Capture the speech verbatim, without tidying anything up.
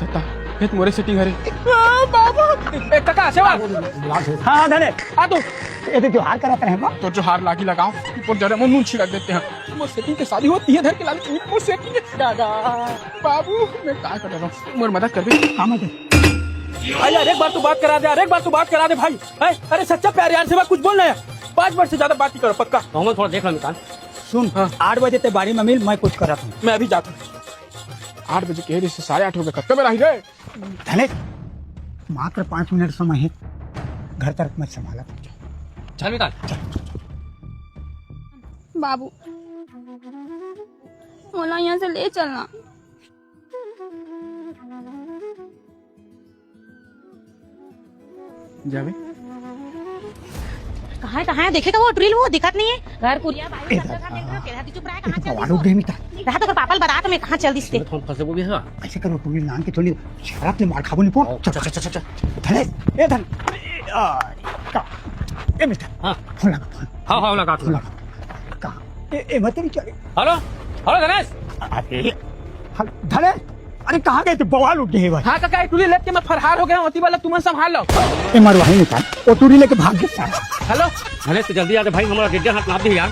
हे त मोरे setting हरे। आ, बाबू। ए, कका, सेवा। हाँ, हाँ, धने। आ तो। ये तो जोहार करत रहे बा। तो जोहार लागी लगाओ, ऊपर जरे में नून छिड़क देते हैं। मोर setting के शादी होती है, धर के लाल की मोर setting है। दादा, बाबू, मैं का कर रहा हूँ? मोर मदद कर दे। हाँ, मदद। अरे, अरे, एक बार तू बात करा दे, अरे, एक बार तू बात करा दे भाई। ए, अरे, सच्चा प्यार यार, सेवा कुछ बोल ना यार। पाँच मिनट से ज्यादा बात नहीं करो, पक्का। तो हमें थोड़ा देख लो निकाल। सुन, हाँ। आठ बजे ते बारी में मिल, मैं कुछ करत हूँ। मैं अभी जाता हूँ। आठ बजे के, साढ़े आठ हो गए, कब तक रही रे? धने, मात्र पाँच मिनट समय है, घर तरफ मैं संभाला। चल विकास। बाबू, मोला यहाँ से ले चलना। जाबे। कहाँ है, कहाँ है? देखे तो वो टुरी ल, वो दिखत नहीं है। घर कुरिया बाई ए सब दादा, जगह देख रहे हो, तेरा भी चुप रहा है, कहाँ चल बवाल हो गए मिता। रहा तो पापा ल बता तो मैं कहाँ चल दिस ते। थोड़ा फंसे वो भी है। ऐसे करो, टुरी लान के थोड़ी शराब ले मार खाबो नहीं पो। चल, चल, चल, चल, चल। धने, ए धन। अरे, का? ए मिता। हाँ। फोन लगा, फोन। हाँ, हाँ, लगा, फोन लगा। का? ए, ए, मत नहीं चले। हेलो, हेलो धनेश। अरे, हल-, धने, अरे कहाँ गए थे? बवाल उठ गए भाई। हाँ काका, ए टुरी लेके मैं फरहार हो गया हूँ, ओती वाला तुमन संभाल लो। ए मरवाही निकाल, वो टुरी लेके भाग गया साला। हेलो। धनेश तो जल्दी आ जा भाई, हमारा गिरजा हाथ नाप दे यार।